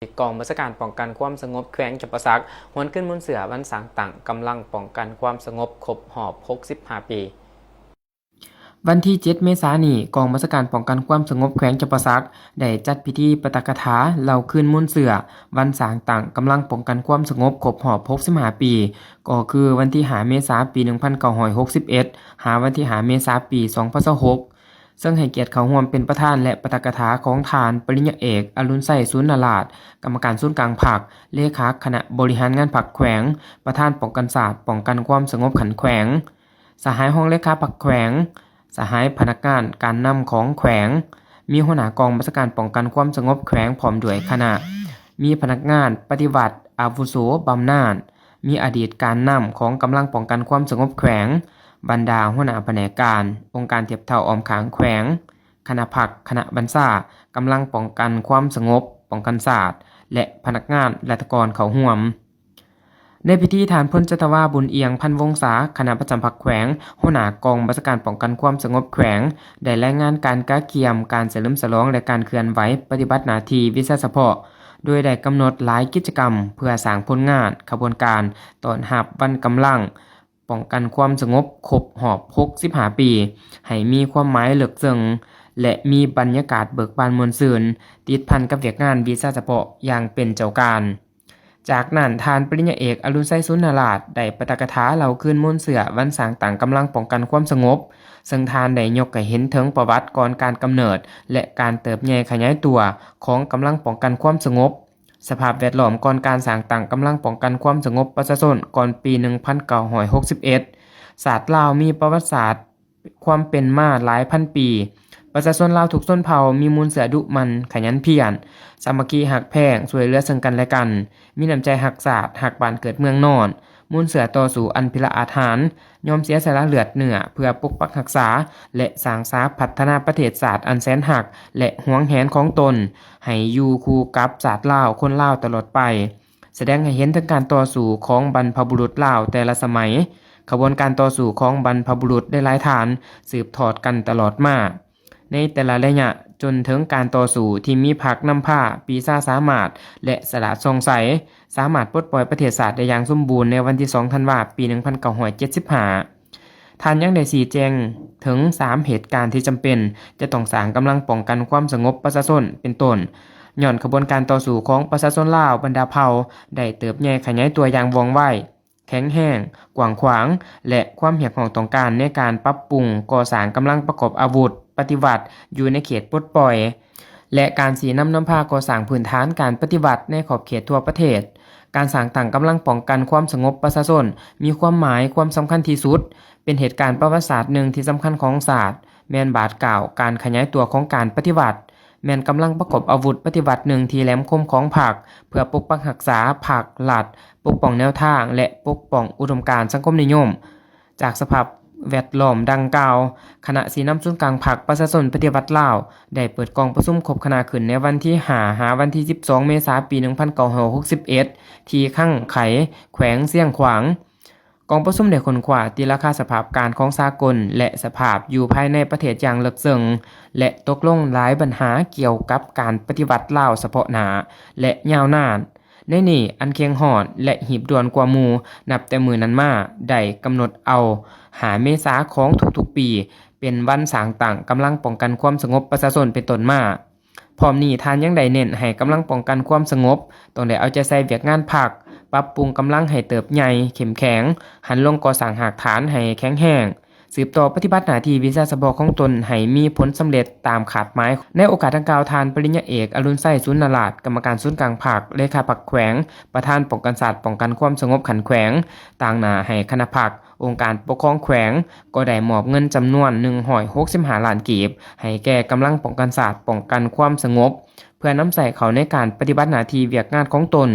ກອງບັນຊາການປ້ອງກັນຄວາມສະຫງົບແຂວງຈຳປາສັກ ຫວນຄືນມູນເຊື້ອວັນສ້າງຕັ້ງກຳລັງປ້ອງກັນຄວາມສະຫງົບຄົບຮອບຫົກສິບຫ້າປີ. ວັນທີເຈັດເມສານີ້, ກອງບັນຊາການປ້ອງກັນຄວາມສະຫງົບແຂວງຈຳປາສັກ ໄດ້ຈັດພິທີປາຖະກະຖາເລົ່າຄືນມູນເຊື້ອວັນສ້າງຕັ້ງກຳລັງປ້ອງກັນຄວາມສະຫງົບຄົບຮອບຫົກສິບຫ້າປີ, ກໍຄືວັນທີຫ້າເມສາປີໜຶ່ງພັນເກົ້າຮ້ອຍຫົກສິບເອັດ ຫາວັນທີຫ້າເມສາປີສອງພັນຊາວຫົກ ເຊິ່ງໃຫ້ກຽດເຂົ້າຮ່ວມເປັນປະທານ ແລະ ປາຖະກະຖາຂອງທ່ານ ປະລິນຍາເອກ ອະລຸນໄຊ ສູນນະລາດ ກຳມະການສູນກາງພັກ, ເລຂາຄະນະບໍລິຫານງານພັກແຂວງ, ປະທານປ້ອງກັນຊາດ, ປ້ອງກັນຄວາມສະຫງົບຂັ້ນແຂວງ, ສະຫາຍຮອງເລຂາພັກແຂວງ, ສະຫາຍພະນັກງານການນຳຂອງແຂວງ, ມີຫົວໜ້າກອງບັນຊາການປ້ອງກັນຄວາມສະຫງົບແຂວງພ້ອມດ້ວຍຄະນະ, ມີພະນັກງານປະຕິວັດອາວຸໂສບຳນານ, ມີອະດີດການນຳຂອງກຳລັງປ້ອງກັນຄວາມສະຫງົບແຂວງ, ບັນດາຫົວໜ້າພະແນກການ, ອົງການທຽບເທົ່າອ້ອມຂ້າງແຂວງ, ຄະນະພັກ, ຄະນະບັນຊາ, ກຳລັງປ້ອງກັນຄວາມສະຫງົບ, ປ້ອງກັນຊາດ ແລະ ພະນັກງານລັດຖະກອນເຂົ້າຮ່ວມ. ໃນພິທີ, ທ່ານ ພົນຈັດຕະວາ ບຸນອຽງ ພັນວົງສາ, ຄະນະປະຈຳພັກແຂວງ, ຫົວໜ້າກອງບັນຊາການປ້ອງກັນຄວາມສະຫງົບແຂວງ, ໄດ້ລາຍງານການກະກຽມ, ການສະເຫຼີມສະຫຼອງ ແລະ ການເຄື່ອນໄຫວປະຕິບັດໜ້າທີ່ວິຊາສະເພາະ, ໂດຍໄດ້ກຳນົດຫຼາຍກິດຈະກຳເພື່ອສ້າງຜົນງານຂະບວນການຕ້ອນຮັບວັນກຳລັງ ປ້ອງກັນຄວາມສະຫງົບຄົບຮອບຫົກສິບຫ້າປີ ໃຫ້ມີຄວາມໝາຍເລິກເຊິ່ງ ແລະ ມີບັນຍາກາດເບີກບານມ່ວນຊື່ນ, ຕິດພັນກັບວຽກງານວິຊາສະເພາະຢ່າງເປັນເຈົ້າການ. ຈາກນັ້ນ, ທ່ານ ປະລິນຍາເອກ ອະລຸນໄຊ ສູນນະລາດ ໄດ້ປາຖະກະຖາເລົ່າຄືນມູນເຊື້ອວັນສ້າງຕັ້ງກຳລັງປ້ອງກັນຄວາມສະຫງົບ, ເຊິ່ງທ່ານໄດ້ຍົກໃຫ້ເຫັນເຖິງປະຫວັດກ່ອນການກຳເນີດ ແລະ ການເຕີບໃຫຍ່ຂະຫຍາຍຕົວຂອງກຳລັງປ້ອງກັນຄວາມສະຫງົບ, ສະພາບແວດລ້ອມກ່ອນການສ້າງຕັ້ງກຳລັງປ້ອງກັນຄວາມສະຫງົບປະຊາຊົນກ່ອນປີໜຶ່ງພັນເກົ້າຮ້ອຍຫົກສິບເອັດ. ຊາດລາວມີປະຫວັດສາດຄວາມເປັນມາຫຼາຍພັນປີ. ປະຊາຊົນລາວທຸກຊົນເຜົ່າມີມູນເຊື້ອດຸໝັ່ນ, ຂະຫຍັນພຽນ, ສາມັກຄີຮັກແພງ, ຊ່ວຍເຫຼືອເຊິ່ງກັນແລະກັນ, ມີນ້ຳໃຈຮັກຊາດ, ຮັກບ້ານເກີດເມືອງນອນ, ມູນເຊື້ອຕໍ່ສູ້ອັນພິລະອາດຫານ, ຍອມເສຍສະຫຼະເລືອດເນື້ອເພື່ອປົກປັກຮັກສາ ແລະ ສ້າງສາພັດທະນາປະເທດຊາດອັນແສນຮັກ ແລະ ຫວງແຫນຂອງຕົນ ໃຫ້ຢູ່ຄູ່ກັບຊາດລາວ, ຄົນລາວຕະຫຼອດໄປ, ສະແດງໃຫ້ເຫັນເຖິງການຕໍ່ສູ້ຂອງບັນພະບຸລຸດລາວແຕ່ລະສະໄໝ. ຂະບວນການຕໍ່ສູ້ຂອງບັນພະບຸລຸດຫຼາຍໆທ່ານ ສືບທອດກັນຕະຫຼອດມາ ໃນແຕ່ລະໄລຍະ, ຈົນເຖິງການຕໍ່ສູ້ທີ່ມີພັກນຳພາ, ປີຊາສາມາດ ແລະ ສະຫຼາດສ່ອງໃສ, ສາມາດປົດປ່ອຍປະເທດຊາດໄດ້ຢ່າງສົມບູນໃນວັນທີສອງທັນວາ ປີໜຶ່ງພັນເກົ້າຮ້ອຍເຈັດສິບຫ້າ. ທ່ານຍັງໄດ້ຊີ້ແຈງເຖິງສາມເຫດການທີ່ຈຳເປັນຈະຕ້ອງສ້າງກຳລັງປ້ອງກັນຄວາມສະຫງົບປະຊາຊົນ ເປັນຕົ້ນ, ຍ້ອນຂະບວນການຕໍ່ສູ້ຂອງປະຊາຊົນລາວບັນດາເຜົ່າໄດ້ເຕີບໃຫຍ່ຂະຫຍາຍຕົວຢ່າງວ່ອງໄວ, ແຂງແຮງ, ກວ້າງຂວາງ ແລະ ຄວາມຮຽກຮ້ອງຕ້ອງການໃນການປັບປຸງກໍ່ສ້າງກຳລັງປະກອບອາວຸດປະຕິວັດຢູ່ໃນເຂດປົດປ່ອຍ ແລະ ການຊີ້ນຳນຳພາກໍ່ສ້າງພື້ນຖານການປະຕິວັດໃນຂອບເຂດທົ່ວປະເທດ. ການສ້າງຕັ້ງກຳລັງປ້ອງກັນຄວາມສະຫງົບປະຊາຊົນມີຄວາມໝາຍຄວາມສຳຄັນທີ່ສຸດ, ເປັນເຫດການປະຫວັດສາດໜຶ່ງທີ່ສຳຄັນຂອງຊາດ, ແມ່ນບາດກ້າວການຂະຫຍາຍຕົວຂອງການປະຕິວັດ, ແມ່ນກຳລັງປະກອບອາວຸດປະຕິວັດໜຶ່ງທີ່ແຫຼມຄົມຂອງພັກ ເພື່ອປົກປັກຮັກສາພັກ, ລັດ, ປົກປ້ອງແນວທາງ ແລະ ປົກປ້ອງອຸດົມການສັງຄົມນິຍົມ. ຈາກສະພາບແວດລ້ອມດັ່ງກ່າວ, ຄະນະຊີ້ນຳສູນກາງພັກປະຊາຊົນປະຕິວັດລາວ ໄດ້ເປີດກອງປະຊຸມຄົບຄະນະຂຶ້ນໃນວັນທີຫ້າ ຫາວັນທີສິບສອງ ເມສາ ປີໜຶ່ງພັນເກົ້າຮ້ອຍຫົກສິບເອັດ ທີ່ຄັງໄຄ ແຂວງຊຽງຂວາງ. ກອງປະຊຸມໄດ້ຄົ້ນຄວ້າຕີລາຄາສະພາບການຂອງສາກົນ ແລະ ສະພາບຢູ່ພາຍໃນປະເທດຢ່າງເລິກເຊິ່ງ ແລະ ຕົກລົງຫຼາຍບັນຫາກ່ຽວກັບການປະຕິວັດລາວສະເພາະໜ້າ ແລະ ຍາວນານ. ໃນນີ້, ອັນເຄັ່ງຮ້ອນ ແລະ ຮີບດ່ວນກວ່າໝູ່ນັບແຕ່ມື້ນັ້ນມາ ໄດ້ກຳນົດເອົາຫ້າເມສາຂອງທຸກໆປີ ເປັນວັນສ້າງຕັ້ງກຳລັງປ້ອງກັນຄວາມສະຫງົບປະຊາຊົນເປັນຕົ້ນມາ. ພ້ອມນີ້, ທ່ານຍັງໄດ້ເນັ້ນໃຫ້ກຳລັງປ້ອງກັນຄວາມສະຫງົບ ຕ້ອງໄດ້ເອົາໃຈໃສ່ວຽກງານພັກ, ປັບປຸງກຳລັງໃຫ້ເຕີບໃຫຍ່ເຂັ້ມແຂງ, ຫັນລົງກໍ່ສ້າງຮາກຖານໃຫ້ແຂງແຮງ, ສືບຕໍ່ປະຕິບັດໜ້າທີ່ວິຊາສະເພາະຂອງຕົນໃຫ້ມີຜົນສຳເລັດຕາມຄາດໝາຍ. ໃນໂອກາດດັ່ງກ່າວ, ທ່ານ ປະລິນຍາເອກ ອະລຸນໄຊ ສູນນະລາດ, ກຳມະການສູນກາງພັກ, ເລຂາພັກແຂວງ, ປະທານປ້ອງກັນຊາດ, ປ້ອງກັນຄວາມສະຫງົບຂັ້ນແຂວງ, ຕາງໜ້າໃຫ້ຄະນະພັກ, ອົງການປົກຄອງແຂວງ ກໍໄດ້ມອບເງິນຈຳນວນໜຶ່ງຮ້ອຍຫົກສິບຫ້າລ້ານກີບ ໃຫ້ແກ່ກຳລັງປ້ອງກັນຊາດ, ປ້ອງກັນຄວາມສະຫງົບ ເພື່ອນຳໃຊ້ເຂົ້າໃນການປະຕິບັດໜ້າທີ່ວຽກງານຂອງຕົນ.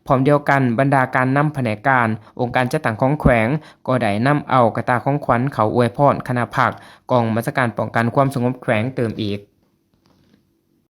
ພ້ອມດຽວກັນ, ບັນດາການນຳພະແນກການ, ອົງການຈັດຕັ້ງຂອງແຂວງ ກໍໄດ້ນຳເອົາກະຕ່າຂອງຂວັນເຂົ້າອວຍພອນຄະນະພັກ, ກອງບັນຊາການປ້ອງກັນຄວາມສະຫງົບແຂວງເຕີມອີກ.